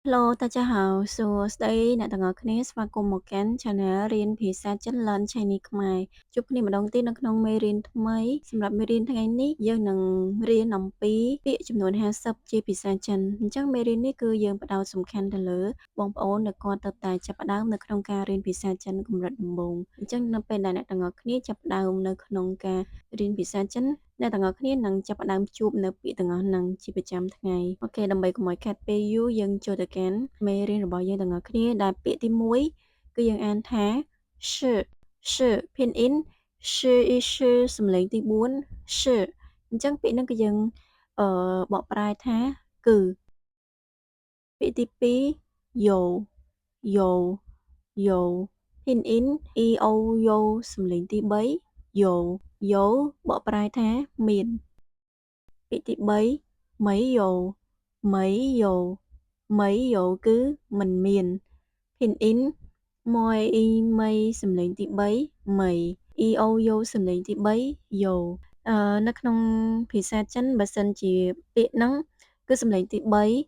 Hello 大家好 សួស្តីអ្នកទាំងអស់គ្នាស្វាគមន៍មកកាន់ Channel រៀនភាសាចិន Learn Chinese ខ្មែរជួបគ្នាម្ដងទៀតនៅក្នុងមេរៀនថ្មីសម្រាប់មេរៀនថ្ងៃនេះយើងនឹងរៀនអំពីពាក្យចំនួន50ជាភាសាចិនអញ្ចឹងមេរៀននេះគឺយើងផ្ដោតសំខាន់ទៅលើបងប្អូនដែលគាត់ទៅតែចាប់ផ្ដើមនៅក្នុងការរៀនភាសាចិនកម្រិតដំបូងអញ្ចឹងនៅពេលដែលអ្នកទាំងអស់គ្នាចាប់ផ្ដើមនៅក្នុងការរៀនភាសាចិនអ្នកទាំងអស់គ្នានឹងចាប់ផ្ដើមជួបនៅពាក្យទាំងអស់ហ្នឹងជាប្រចាំថ្ងៃOK ដើម្បីកុំឲ្យខាតពេលយូរយើងចូលទៅកាន់មេរៀនរបស់យើងទាំងអស់គ្នាដែលពាក្យទី1គឺយើងអានថា是是拼音是一是សំឡេងទី4是អញ្ចឹងពាក្យហ្នឹងគឺយើងអឺបកប្រែថាគឺពាក្យទី2有有有拼音 e o 有សំឡេងទី3有有បកប្រែថាមានពាក្យទី3没有没有没有គឺមិនមាន拼音 មយអ៊ីមីសំឡេងទី3មី អ៊ីអូយ៉ូសំឡេងទី3យ៉ូអឺនៅក្នុងភាសាចិនបើសិនជាពាក្យហ្នឹងគឺសំឡេងទី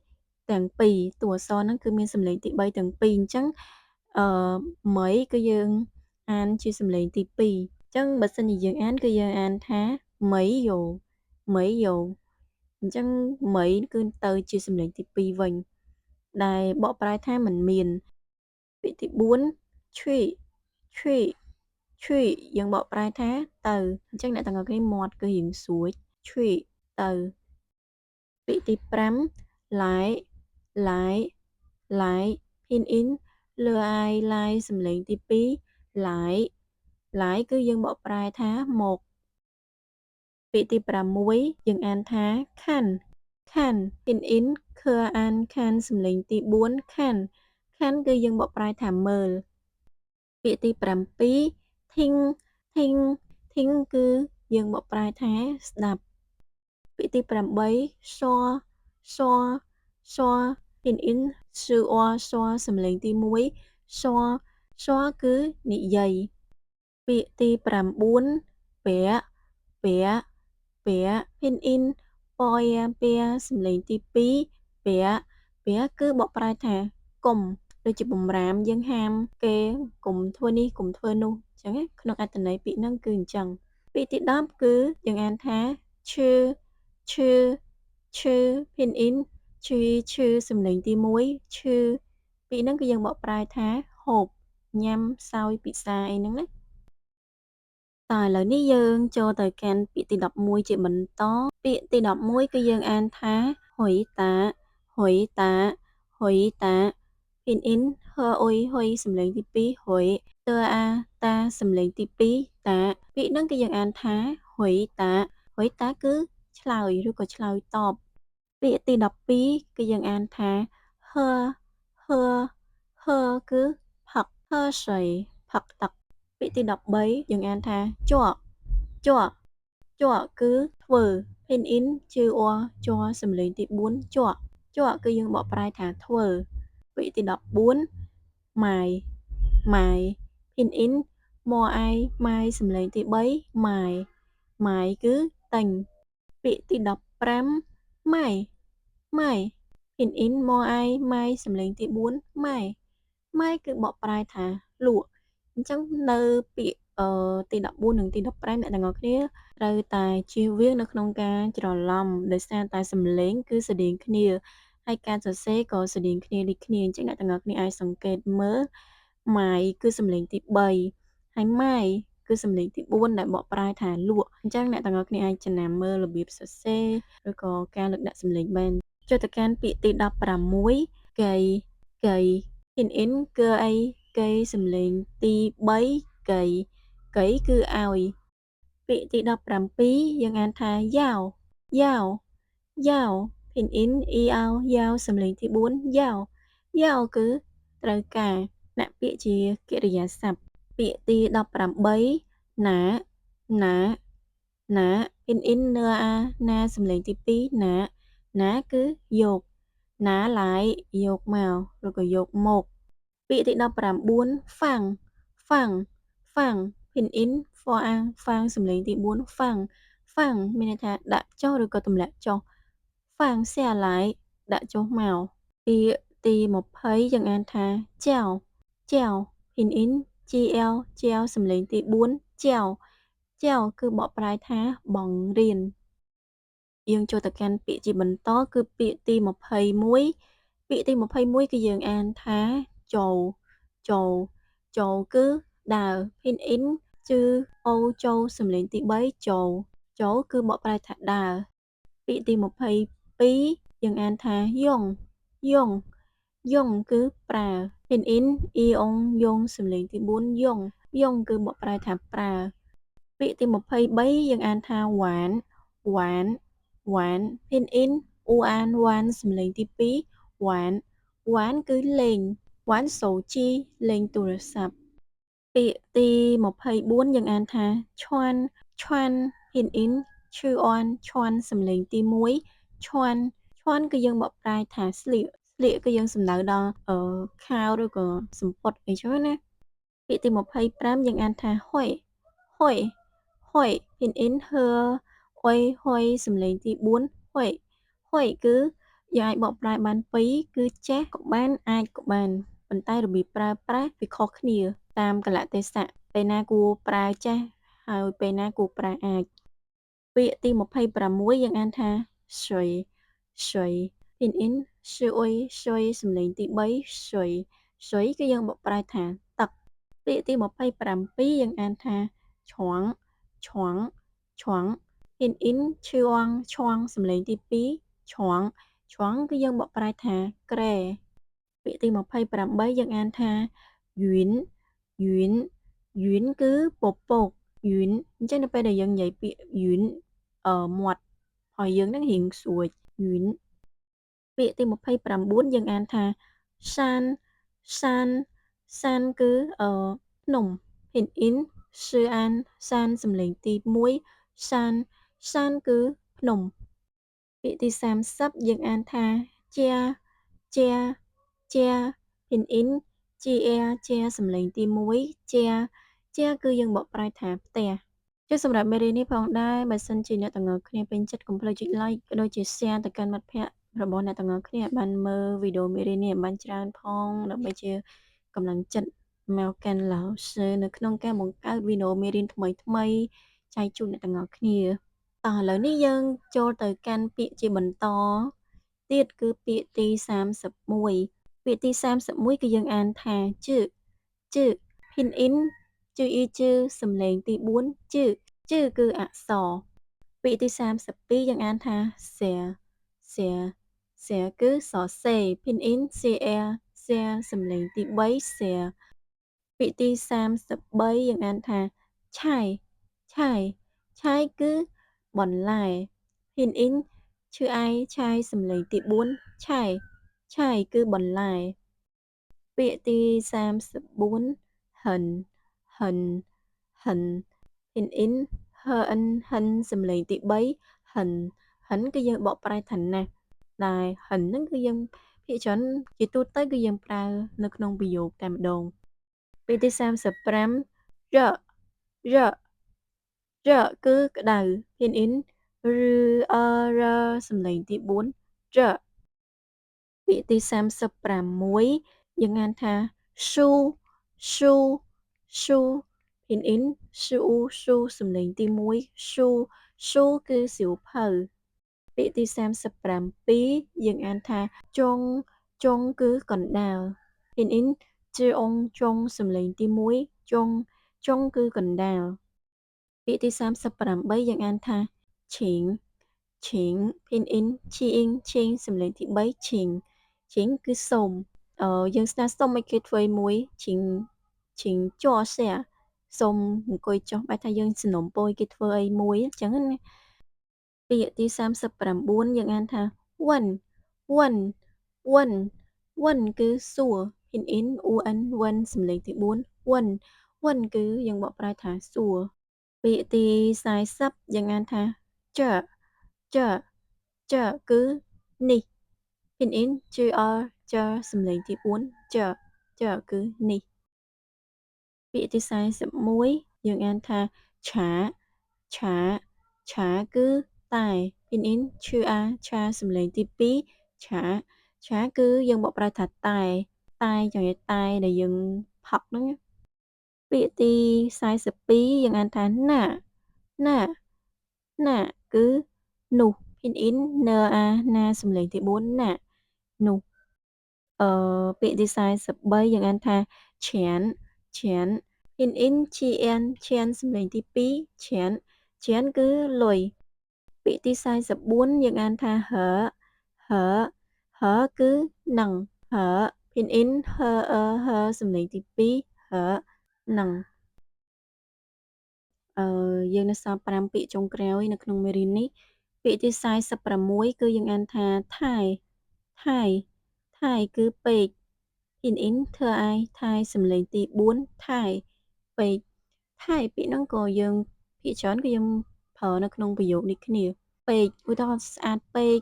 3ទាំងពីរតួអក្សរហ្នឹងគឺមានសំឡេងទី3ទាំងពីរអញ្ចឹងអឺមីគឺយើងអានជាសំឡេងទី2អញ្ចឹងបើសិនជាយើងអានគឺយើងអានថាមីយ៉ូមីយ៉ូអញ្ចឹងមីគឺទៅជាសំឡេងទី2វិញដែលបកប្រែថាមិនមានពាក្យទី4ឈីឈីឈីយើងបកប្រែថាទៅអញ្ចឹងអ្នកទាំងអស់គ្នាមាត់គឺរៀងស្រួចឈីទៅពាក្យទី5来来来拼音លអាយឡាយសំឡេងទី2来来គឺយើងបកប្រែថាមកពាក្យទី6យើងអានថា看看拼音ខអានខានសំឡេងទី4ខានខានគឺយើងបកប្រែថាមើលពាក្យទី7ធីងធីងធីងគឺយើងបកប្រែថាស្ដាប់ពាក្យទី8សសស拼音សឺអសសំឡេងទី1សសគឺនិយាយពាក្យទី9ពាក់ពាក់ពាក់拼音ពយ៉ាពែសំឡេងទី2ពាក់ពាក់គឺបកប្រែថាកុំដូចជាបំរាមយើងហាមគេកុំធ្វើនេះកុំធ្វើនោះអញ្ចឹងក្នុងអត្ថន័យពាក្យហ្នឹងគឺអញ្ចឹងពាក្យទី10គឺយើងអានថាឈឺឈឺឈឺ拼音ឈឺឈឺសំឡេងទី1ឈឺពាក្យហ្នឹងគឺយើងបកប្រែថាហូបញ៉ាំសោយពិសាអីហ្នឹងណាតើឥឡូវនេះយើងចូលទៅកាន់ពាក្យទី11ជាបន្តពាក្យទី11គឺយើងអានថា回答回答回答拼音ហអុយហុយសំឡេងទី2ហុយតអាតាសំឡេងទី2តាពាក្យហ្នឹងគឺយើងអានថា回答回答គឺឆ្លើយឬក៏ឆ្លើយតបពាក្យទី12គឺយើងអានថា喝喝喝គឺផឹក喝水ផឹកទឹកពាក្យទី13យើងអានថាជាក់ជាក់ជាក់គឺធ្វើ拼音ជឺអជសំឡេងទី4ជាក់ជាក់គឺយើងបកប្រែថាធ្វើពាក្យទី14ម៉ាយម៉ាយ拼音មអាយម៉ាយសំឡេងទី3ម៉ាយម៉ាយគឺទិញពាក្យទី15ម៉ៃម៉ៃ拼音មអាយម៉ាយសំឡេងទី4ម៉ៃម៉ៃគឺបកប្រែថាលក់អញ្ចឹងនៅពាក្យអឺទី14និងទី15អ្នកទាំងអស់គ្នាត្រូវតែជៀសវាងនៅក្នុងការច្រឡំដោយសារតែសំឡេងគឺស្រដៀងគ្នាហើយការសរសេរក៏ស្រដៀងគ្នាដូចគ្នាអញ្ចឹងអ្នកទាំងអស់គ្នាអាចសង្កេតមើលម៉ាយគឺសំឡេងទី3ហើយម៉ាយគឺសំឡេងទី4ដែលបកប្រែថាលក់អញ្ចឹងអ្នកទាំងអស់គ្នាអាចចំណាំមើលរបៀបសរសេរឬក៏ការលើកដាក់សំឡេងបានចូលទៅកាន់ពាក្យទី16កៃកៃ 拼音គឺអីកៃសំឡេងទី3កៃកៃគឺឲ្យពាក្យទី17យើងអានថាយ៉ាវយ៉ាវយ៉ាវ拼音អ៊ីអោយ៉ាវសំឡេងទី4យ៉ាវយ៉ាវគឺត្រូវការដាក់ពាក្យជាកិរិយាសព្ទពាក្យទី18ណាណាណា拼音នអាណាសំឡេងទី2ណាណាគឺយក拿来យកមកឬក៏យកមកពាក្យទី19放放放拼音ហ្វអាងហ្វាងសំឡេងទី4放放មានន័យថាដាក់ចុះឬក៏ទម្លាក់ចុះ放下來ដាក់ចុះមកពាក្យ ទី20យើងអានថាចែវចែវ 拼音 GL ចែវសំឡេងទី4ចែវចែវគឺបកប្រែថាបង្រៀនយើងចូលទៅកាន់ពាក្យជាបន្តគឺពាក្យទី21ពាក្យទី21គឺយើងអានថាចូលចូលចូលគឺដើរ 拼音 ជឺអូចូលសំឡេងទី3ចូលចូលគឺបកប្រែថាដើរពាក្យទី22យើងអានថាយងយងយងគឺប្រើ 拼音 អ៊ីអងយងសំឡេងទី4យងយងគឺបកប្រែថាប្រើពាក្យទី23យើងអានថាវ៉ានវ៉ានវ៉ាន 拼音 អ៊ូអានវ៉ានសំឡេងទី2វ៉ានវ៉ានគឺលេង玩手機លេងទូរស័ព្ទពាក្យទី24យើងអានថាឈួនឈួន 拼音 ឈឺអនឈួនសំឡេងទី1ឈួនឈួនគឺយើងបកប្រែថាស្លៀកស្លៀកគឺយើងសំដៅដល់អឺខោឬក៏សំពត់អីចឹងណាពាក្យទី25យើងអានថាហុយហុយហុយ 拼音 ហឺអុយហុយសំឡេងទី4ហុយហុយគឺយើងអាចបកប្រែបានពីរគឺចេះក៏បានអាចក៏បានប៉ុន្តែរបៀបប្រើប្រាស់វាខុសគ្នាតាមកាលៈទេសៈពេលណាគួរប្រើចេះហើយពេលណាគួរប្រើអាចពាក្យទី26យើងអានថា水水 拼音 水水សំឡេងទី3水水គឺយើងបកប្រែថាទឹកពាក្យទី27យើងអានថាឆួងឆួងឆួង 拼音 ឈឺអងឆួងសំឡេងទី2ឆួងឆួងគឺយើងបកប្រែថាគ្រែពាក្យទី28យើងអានថាយឿនយឿនយឿនគឺពពកយឿនអញ្ចឹងនៅពេលដែលយើងនិយាយពាក្យយឿនអឺមាត់ហើយយើងនឹងរៀងស្រួចយឿនពាក្យទី29យើងអានថាសានសានសានគឺអឺភ្នំ 拼音 សឺអានសានសំឡេងទី1សានសានគឺភ្នំពាក្យទី30យើងអានថាជាជាជា 拼音 ជាជាសំឡេងទី1ជាជាគឺយើងបកប្រែថាផ្ទះចុះសម្រាប់មេរៀននេះផងដែរបើសិនជាអ្នកទាំងអស់គ្នាពេញចិត្តកុំភ្លេចចុច like ក៏ដូចជា share ទៅកាន់មិត្តភ័ក្តិរបស់អ្នកទាំងអស់គ្នាឲ្យបានមើលវីដេអូមេរៀននេះឲ្យបានច្រើនផងដើម្បីជាកម្លាំងចិត្តមកកាន់老師នៅក្នុងការបង្កើតវីដេអូមេរៀនថ្មីថ្មីចែកជូនអ្នកទាំងអស់គ្នាតោះឥឡូវនេះយើងចូលទៅកាន់ពាក្យជាបន្តទៀតគឺពាក្យទី31ពាក្យទី31គឺយើងអានថាជឺជឺ 拼音 ជឺអ៊ីជឺសំឡេងទី4ជឺជឺគឺអក្សរពាក្យទី32យើងអានថាសែសែសែគឺសរសេរ 拼音 C R សែសំឡេងទី3សែពាក្យទី33យើងអានថាឆៃឆៃឆៃគឺបន្លែ 拼音 ឈឺឯឆៃសំឡេងទី4ឆៃឆៃគឺបន្លែពាក្យទី34ហិនហិនហិន 拼音 ហអិនហិនសំឡេងទី3ហិនហិនគឺយើងបកប្រែថាណាស់ដែលហិនហ្នឹងគឺយើងភាគច្រើនជាទូទៅគឺយើងប្រើនៅក្នុងប្រយោគតែម្ដងពាក្យទី35រររគឺក្តៅ 拼音 រអរសំឡេងទី4រពាក្យទី36យើងអានថាស៊ូស៊ូស៊ូ 拼音 ស៊ូស៊ូសំឡេងទី1ស៊ូស៊ូគឺសៀវភៅពាក្យទី37យើងអានថាចុងចុងគឺកណ្ដាល 拼音 ជអងចុងសំឡេងទី1ចុងចុងគឺកណ្ដាលពាក្យទី38យើងអានថាឈិងឈិង 拼音 ឈីអ៊ីងឈិងសំឡេងទី3ឈិងឈិងគឺសូមអឺយើងស្នើសុំឲ្យគេធ្វើមួយឈិងឈិងចោសែសូមអង្គុយចុះបែរថាយើងសំណូមពរឲ្យគេធ្វើអីមួយអញ្ចឹងណាពាក្យទី39យើងអានថាវ៉ាន់វ៉ាន់វ៉ាន់វ៉ាន់គឺសួរ 拼音 U N វ៉ាន់សំឡេងទី4វ៉ាន់វ៉ាន់គឺយើងបកប្រែថាសួរពាក្យទី40យើងអានថាចចចគឺនេះ 拼音 G R ចសំឡេងទី4ចចគឺនេះពាក្យទី41យើងអានថាឆាឆាឆាគឺតែ 拼音 ឈឺអាឆាសំឡេងទី2ឆា茶 គឺយើងបកប្រែថាតែតែចង់និយាយតែដែលយើងផឹកហ្នឹងពាក្យទី42យើងអានថាណាណាណាគឺនោះ 拼音 ន អា ណាសំឡេងទី4ណានោះអឺពាក្យទី43យើងអានថាឆានឆាន 拼音 ឈៀនឈៀនសំឡេងទី2ឆានឆានគឺលុយពាក្យទី44យើងអានថាហឺហឺហឺគឺនឹងហឺ 拼音 ហឺអឺហឺសំឡេងទី2ហឺនឹងអឺយើងនៅសល់5ពាក្យចុងក្រោយនៅក្នុងមេរៀននេះពាក្យទី46គឺយើងអានថាថៃថៃថៃគឺពេក 拼音 ធ្វើអាយថៃសំឡេងទី4ថៃពេកថៃពាក្យហ្នឹងក៏យើងភាគច្រើនគឺយើងប្រើនៅក្នុងប្រយោគនេះគ្នាពេកឧទាហរណ៍ស្អាតពេក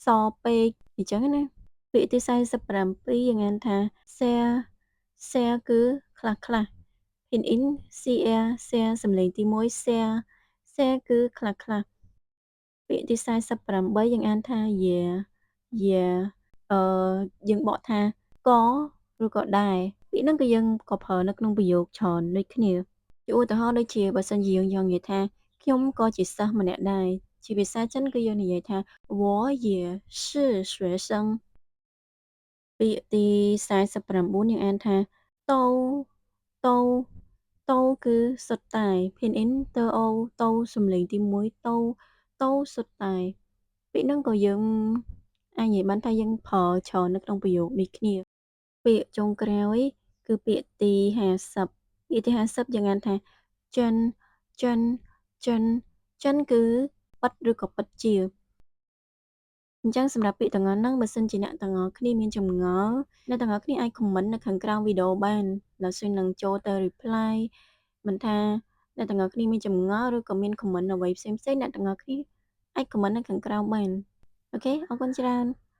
សពេកអញ្ចឹងណាពាក្យទី47យើងអានថា share share គឺខ្លះខ្លះ 拼音 CR share សំឡេងទី1 share share គឺខ្លះខ្លះពាក្យទី48យើងអានថា yeah yeah អឺយើងបកថាកឬក៏ដែរពាក្យហ្នឹងក៏យើងក៏ប្រើនៅក្នុងប្រយោគច្រើនដូចគ្នាជាឧទាហរណ៍ដូចជាបើសិនជាយើងចង់និយាយថាខ្ញុំក៏ជាសិស្សម្នាក់ដែរជាភាសាចិនគឺយើងនិយាយថា我也是学生ពាក្យទី49យើងអានថាតោតោតោគឺសុទ្ធតែ 拼音 តអូតោសំឡេងទី1តោតោសុទ្ធតែពាក្យហ្នឹងក៏យើងអាចនិយាយបានថាយើងប្រើច្រើននៅក្នុងប្រយោគនេះគ្នាពាក្យចុងក្រោយគឺពាក្យទី50ពាក្យទី50យើងអានថាចិនចិនចិនចិនគឺពិតឬក៏ពិតជាអញ្ចឹងសម្រាប់ពាក្យទាំងអស់ហ្នឹងបើសិនជាអ្នកទាំងអស់គ្នាមានចម្ងល់អ្នកទាំងអស់គ្នាអាច comment នៅខាងក្រោមវីដេអូបាន老師នឹងចូលទៅ reply មិនថាអ្នកទាំងអស់គ្នាមានចម្ងល់ឬក៏មាន comment អ្វីផ្សេងៗអ្នកទាំងអស់គ្នាអាច comment នៅខាងក្រោមបាន OK អរគុណច្រើន។